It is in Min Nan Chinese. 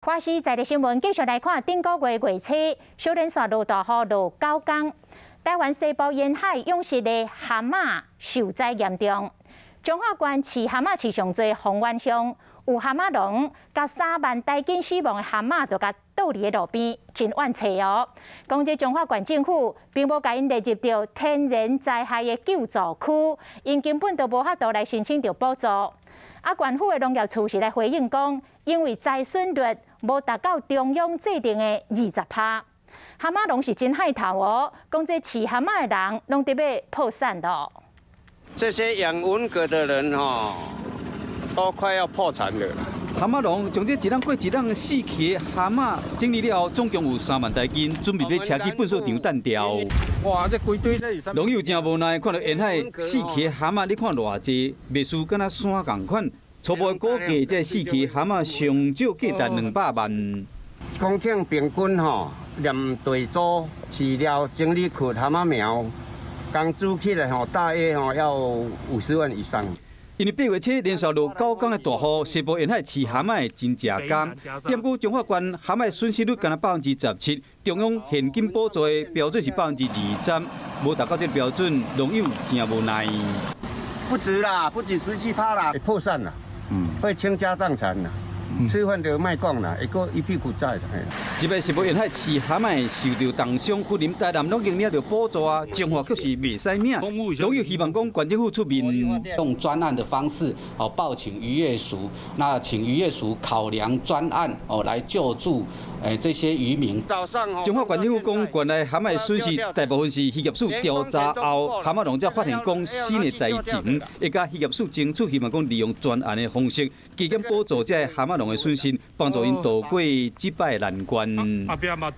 華視在地新聞繼續來看，頂個月月初，小連續落大雨落9工，台灣西部沿海養殖的蚶仔受災嚴重。彰化縣飼蚶仔飼上濟豐原鄉，有蚶仔農共3萬台斤死亡的蚶仔就共倒佇咧路邊，真怨氣哦。講這彰化縣政府並無共𪜶列入著天然災害的救助區，𪜶根本就無法度來申請著補助。啊，縣府的農業處是來回應講，因為災損率無達到中央制定的20趴，蚶仔農是真害頭哦。講這飼蚶仔的人攏得欲破產咯。這些養文蛤的人吼，都快要破產了。蚶仔農將這一籠過一籠死去的蚶仔整理了後，總共有3萬台斤，準備欲車去糞掃場擲掉。哇！這規堆這是啥？農友誠無奈，看著沿海死去的蚶仔，你看偌濟，賣輸敢若山仝款。初步估計，這死去蚶仔上少價值200萬。公頃平均吼，連地租、飼料、整理殼、蚶仔苗，工資起來吼，大約吼要50萬以上。因為8月初連續落9工的大雨，西部沿海飼蚶仔的真食艱。毋過彰化縣蚶仔損失率干焦17%，中央現金補助的標準是23%，無達到這個標準，農友真無奈。不止啦，不止17趴啦，會破產啦，會傾家蕩產啦，吃飯就賣講啦，會閣一屁股債。這擺西部沿海飼蚶仔受著凍傷，雲林、台南攏已經領著補助啊，彰化卻是袂使領。農友希望講縣政府出面，用專案的方式哦，報請漁業署，那請漁業署考量專案哦來救助這些漁民。早上彰化縣政府講，縣內蚶仔損失大部分是漁業署調查後，蚶仔農才發現講新的災情，會佮漁業署爭取，希望講利用專案的方式，加減補助這个蚶仔農的損失，幫助𪜶渡過這擺難關。